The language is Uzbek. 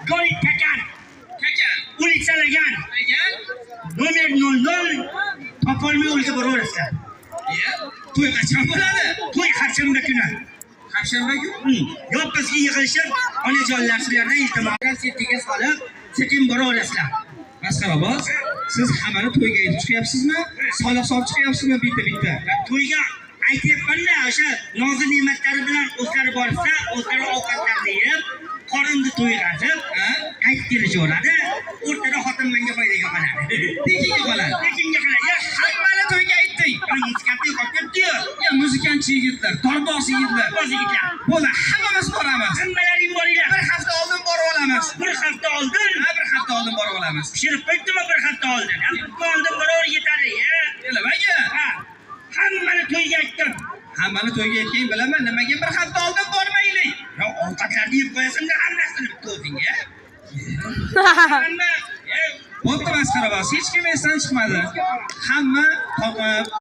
Goy Kakan, Kakan. Улица Lagan, Lagan. Nomer 00 topolmay o'lga boraverasizlar. Iya. To'y qachon bo'ladi? To'y harshanba kuni. Harshanba kuni. Yoppasiga yig'ilishib, onajonlar, sizlardan iltimos, setiga solib, sekin boraverasizlar. Masxaraboz, siz hammani to'yga aytib chiqyapsizmi? Soliq solib chiqyapsizmi bitta-bitta? To'yga aytyapman-da, o'sha nozi ne'matlari bilan o'zlari borsa, o'zlari ovqatlarni yeb, qorinni to'yg'azib, qaytib kelishaveradi. O'rtada xotin menga foydaga qoladi. Tekinga qoladi. Tekinga qoladi. Ya, Hammani to'yga aytding. mana muzikantni yo'qotib ketdi-yu. Ya muzikantchi yigitlar, torboz yigitlar. Boz yigitlar. Bo'ldi, hammamiz boramiz. Hammalaring boringlar. Bir hafta oldin borib olamiz. Bir hafta oldin Ha, bir hafta oldin borib olamiz. pishirib qo'yibdimi bir hafta oldin? Ha, bir kun oldin boraver, yetadi. Ya. Nimaga? Ha. Hammani to'yga aytdim. Hammani to'yga aytgan bilaman, nimaga bir hafta oldin bormaylik? Ya ovqatlarni yeb qo'yasan-da hammasini bitta o'zing, ya. Hamma, ya. Bo'pti, masxaraboz, hech kim esdan chiqmadi. Hamma